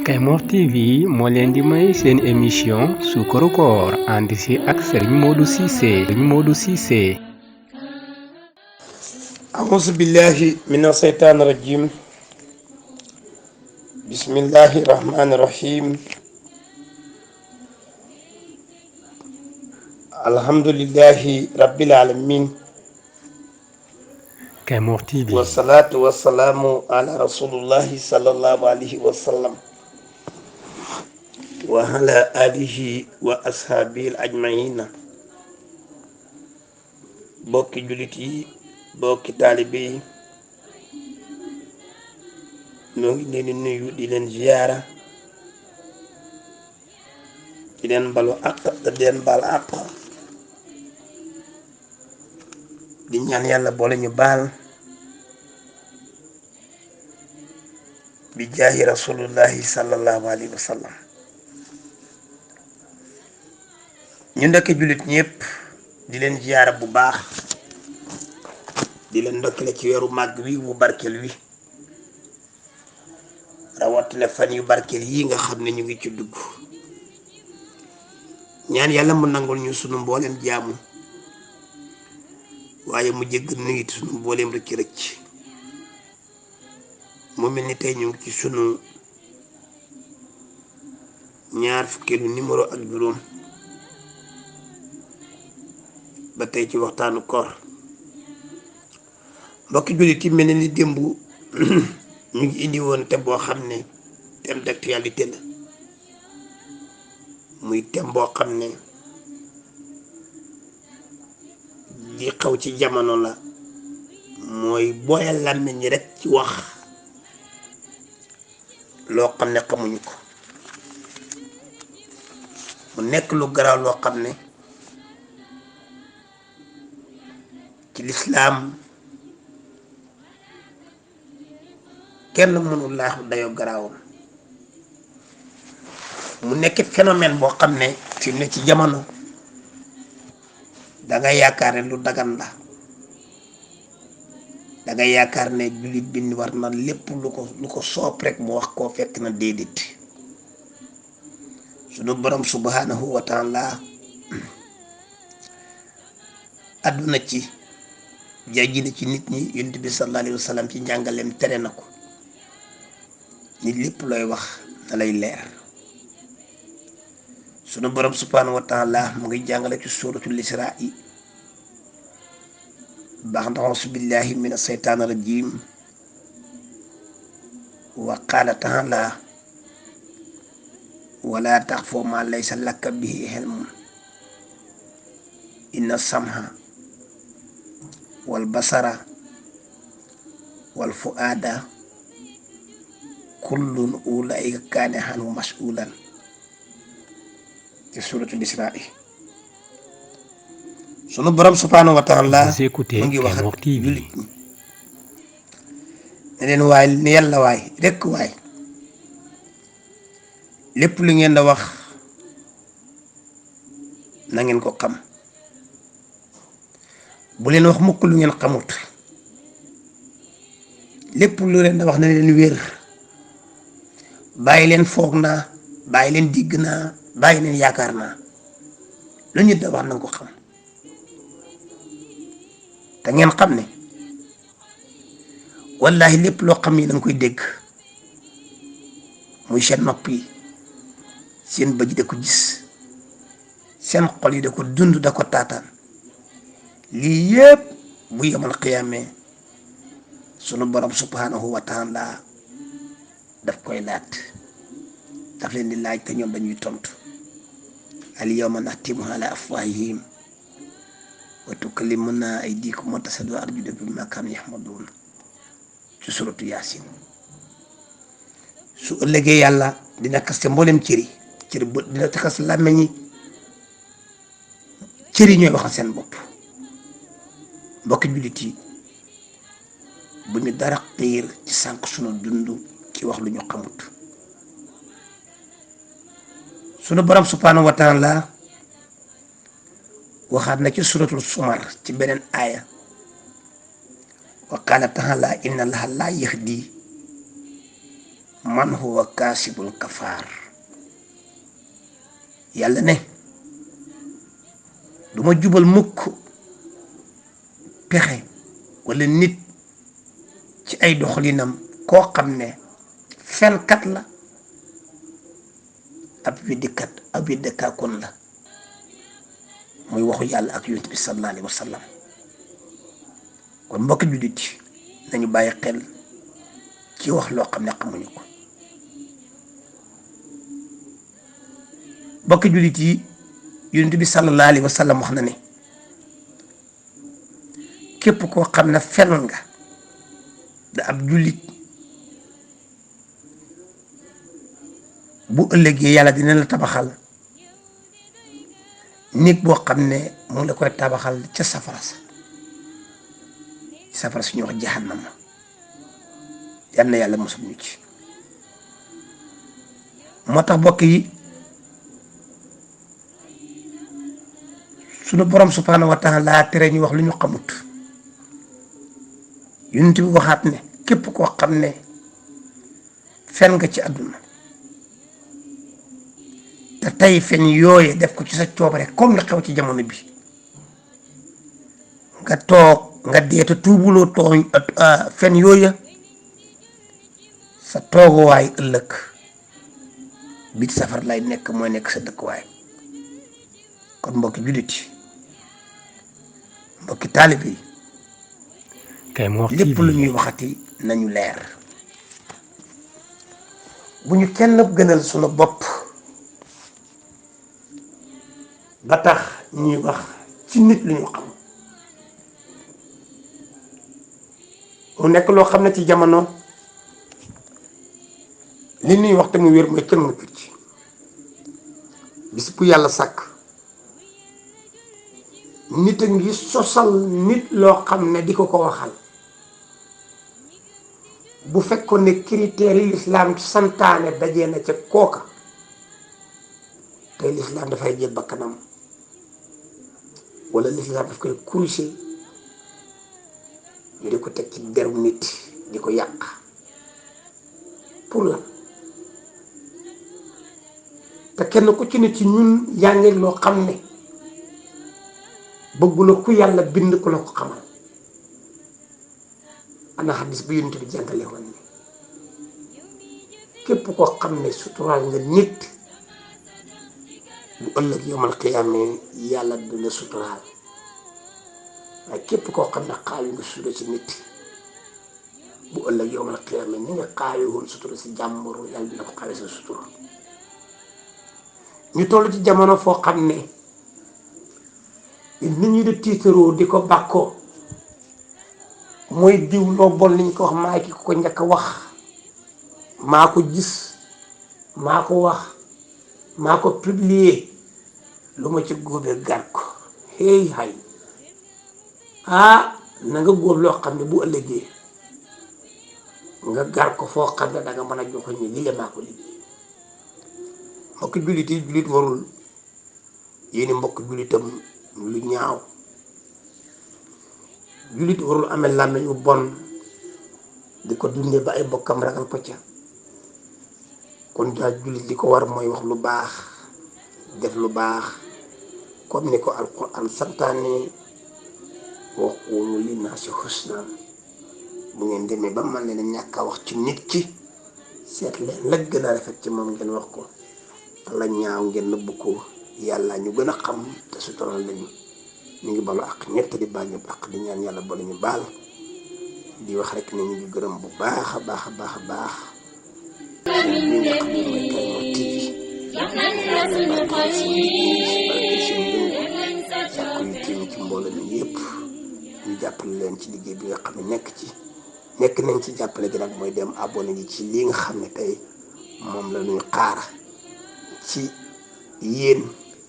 Kaymoor TV moo leen di may seen émission Suukaru Koor ànd si ak Serigne Modou Cissé. A'uuzu billahi mina shaytaani rajiim. Bismillahi rahmaani rahiim. Alhamdulillahi rabbil aalamiin. Kaymoor TV. Wasalaatu wasalaamu ala rasulillahi sallallahu alayhi wa sallam. wa ala alihi wa ashaabihi ajmaina. bokki jullit yi bokki taalibe yi ñoo ngi leen di nuyu di leen ziyaara di leen balu àq te di leen baal àq di ñaan yàlla boole ñu baal bi jaahi rasulullahi sallallahu alayhi wa sallam. ñu ndekk jullit ñëpp di leen ziyaara bu baax di leen ndokkale ci weeru màgg wi bu barkeel wi rawatina fan yu barkeel yi nga xam ne ñu ngi ci dugg. ñaan yàlla mu nangul ñu sunu mbooleem jaamu waaye mu jéggal nu it sunu mbooleem rëcc rëcc. mu mel ni tey ñu ngi ci sunu ñaar fukkeelu numéro ak juróom ba tey ci waxtaanu koor. mbokki jullit yi mel ni démb ñu ngi indi woon thème boo xam ne thème d'actualité la muy thème boo xam ne li xew ci jamono la mooy booyal làmmiñ ñi rek ci wax loo xam ne xamuñu ko mu nekk lu garaaw loo xam ne ci lislaam kenn mënul laaxu dayoo garaawam. mu nekk phénomène boo xam ne fi mu ne ci jamono danga yaakaar ne lu dagan la, danga yaakaar ne jullit bi war na lépp lu ko soob rek mu wax koo fekk na déedéet. sunu borom subhanahu wa taala àdduna ci jàjji na ci nit ñi. yonent bi sallallahu alayhi wa sallam ci njàngaleem tere na ko. nit lépp looy wax na lay leer. sunu borom subhanahu wa taala mu ngi jàngale ci suratul Israa baax na auzu billahi min asheytaan rajim wa qaala taala wala taxfu ma laysa laka bihi ilmun inna samha wal basara wal fuaada kullun ulaika kaane anhu masulan ci suratul Israa. sunu borom subhanahu wa taala mu ngi wax ak jullit ñi ne leen waay ni yàlla waay rekk waay lépp lu ngeen da wax na ngeen ko xam. bu leen wax mukk lu ngeen xamut. lépp lu leen da wax na leen wér. bàyyi leen foog naa, bàyyi leen digg naa, bàyyi leen yaakaar naa. lu ñu da wax na nga ko xam te ngeen xam ne wallahi lépp loo xam ni da nga koy dégg muy seen nopp yi, seen bëj da ko gis, seen xol yi da ko dund da ko taataan. lii yëpp bu yemal xiyaamee sunu borom subhanahu wa taala daf koy laat, daf leen di laaj te ñoom dañuy tontu. al yawma naxtimu ala afwahihim wa tukallimuna aydikum wa tashhadu arjulukum bima kaanu ya'maluun ci suratu Yaasin. su ëllëgee yàlla dina kaste mboolem cëri bët dina taxas làmmeñ yi. cëri ñooy waxal seen bopp. mbokki jullit yi bu ñu dara xiir ci sànq sunu dund ci wax lu ñu xamut. sunu borom subhanahu wa taala waxaat na ci suratul Zumar ci beneen aaya wa qaala taala inna allaha laa yahdi man huwa kaasibul kafaar yàlla ne duma jubal mukk pexe wala nit ci ay doxalinam koo xam ne fenkat la ab weddikaakoon la muy waxu yàlla ak yonent bi sallallahu alayhi wa sallam kon mbokk jullit nañu bàyyi xel ci wax loo xam ne xamuñu ko mbokk jullit yi yonent bi sallallahu alayhi wa sallam wax na ne képp koo xam ne fen nga da ab jullit bu ëllëgee yàlla dina la tabaxal néeg boo xam ne mu ngi la koy tabaxal ca safara suñuy wax jahannama yal na yàlla mosal ñu ci moo tax mbokk yi sunu borom subhanahu wa taala laa tere ñu wax lu ñu xamut yonent bi waxaat ne képp koo xam ne fen nga ci àdduna te tey fen yooye def ko ci sa coobare comme la xew ci jamono bi nga toog nga dee te tuubuloo tooñ fen yooya sa tooguwaay ëllëg bi safar lay nekk mooy nekk sa dëkkuwaay kon mbokki jullit yi mbokki taalibe yi Kaymoor TV lépp lu ñuy waxati nañu leer bu ñu kenn gënal sunu bopp ba tax ñuy wax ci nit lu ñu xam mu nekk loo xam ne ci jamono li ñuy wax te mu wér mooy kenn mucc ci bis bu yàlla sàkk nit a ngi sosal nit loo xam ne di ko waxal bu fekkoon ne critères yi lislaam santaane dajee na ca kooka tey lislaam dafay jël bakkanam wala lislaam daf koy corriger ñu di ko teg ci deru nit di ko yàq pour la te kenn ku ci ne ci ñun yaa ngi loo xam ne bëggu la ku yàlla bind ku la ko xamal ana xadis bi yonent bi jàngale woon ni képp koo xam ne suturaal nga nit bu ëllëg yawmal qiyaama yàlla dina suturaal waaye képp koo xam ne xaawi nga sutura ci nit bu ëllëg yawmal qiyaama ni nga xaawi woon sutura si jàmbur yàlla dina ko xaawi sa sutura ñu toll ci jamono foo xam ne nit ñi di tiitaroo di ko bàkkoo mooy diw loo bon liñ ko wax maa ki ko njëkk a wax maa ko gis maa ko wax maa ko publier lu ma ci góobee gar ko hey hay na nga góob loo xam ne bu ëllëgee nga gar ko foo xam ne danga mën a joxoñ ni lii la maa ko liggéey mbokk jullit yi jullit warul yéeni mbokk jullitam lu ñaaw jullit warul amee làmmiñ yu bon di ko dundee ba ay bokkam ragal ko ca kon daal jullit li ko war mooy wax lu baax def lu baax comme ni ko alquran santaane wa qulu linnaasi husna bu ngeen demee ba man leen ñàkk a wax ci nit ki seet leen la gën a rafet ci moom ngeen wax ko la ñaaw ngeen nëbb ko yàlla ñu gën a xam te sutural lañu ñu ngi balu ak ñett di baal ñu ak di ñaan yàlla boole ñu baal di wax rek ne ñu ngi gërëm bu baax a baax a baax a baax ñi nga xam ne mooy Kaymoor TV sàkku yu tiim ci mbooloo mi yëpp ñu jàppale leen ci liggéey bi nga xam ne nekk nañ ci jàppale gi nag mooy dem abonné ji ci lii nga xam ne tey moom la ñuy xaar ci yéen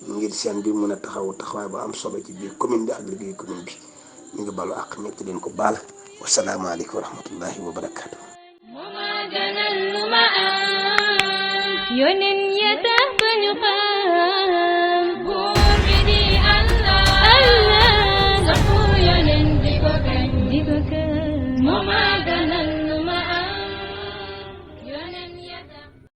ngir seen bi mën a taxawaay bu am solo ci biir commune bi ak liggéey commune bi ñu ngi balu ak ñett leen ko baal wasalaamaaleykum wa rahmatullahi wa barakaatu. yonen ya tax ba ñu xam buur bi di Allah safu yonen di ko kañ moo ma gënal lu ma am yonen